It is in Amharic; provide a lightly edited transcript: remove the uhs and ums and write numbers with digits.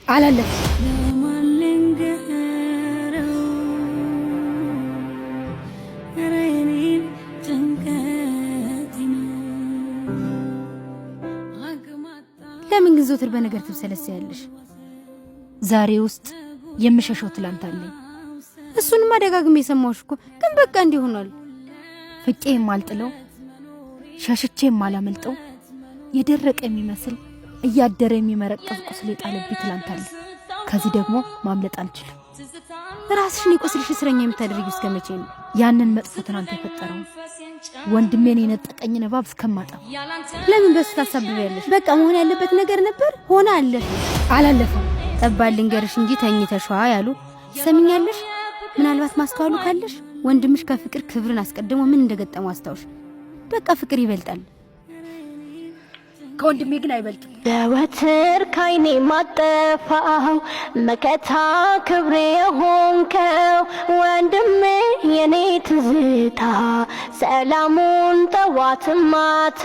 አላለፈም። ለማን ልንገረው? ኧረ የኔን ጭንቀቴን አቅማጣ። ለምን ግን ዘወትር በነገር ትብሰለሰያለሽ? ዛሬ ውስጥ የምሸሸው ትላንት አለኝ። እሱንማ ደጋግሜ የሰማሁሽ እኮ፣ ግን በቃ እንዲህ ሆኗል። ፍቄ የማልጥለው፣ ሸሽቼ የማላመልጠው፣ የደረቀ የሚመስል እያደረ የሚመረቀዝ ቁስል የጣለብኝ ትላንት አለ። ከዚህ ደግሞ ማምለጥ አልችልም። ራስሽን የቁስልሽ እስረኛ የምታደርጊው እስከ መቼ ነው? ያንን መጥፎ ትናንት የፈጠረው ወንድሜን የነጠቀኝን እባብ እስከማጣ። ለምን በሱ ታሳብቢያለሽ? በቃ መሆን ያለበት ነገር ነበር፣ ሆነ፣ አለፈ። አላለፈም። ጠባል ልንገርሽ እንጂ ተኝተሽዋ ያሉ ትሰሚኛለሽ? ምናልባት ማስተዋሉ ካለሽ ወንድምሽ ከፍቅር ክብርን አስቀድሞ ምን እንደገጠመው አስታውሽ። በቃ ፍቅር ይበልጣል። ከወንድሜ ግን አይበልጥም። ዘወትር ካይኔ ማጠፋው መከታ ክብሬ የሆንከው ወንድሜ የኔ ትዝታ ሰላሙን ጠዋት ማታ።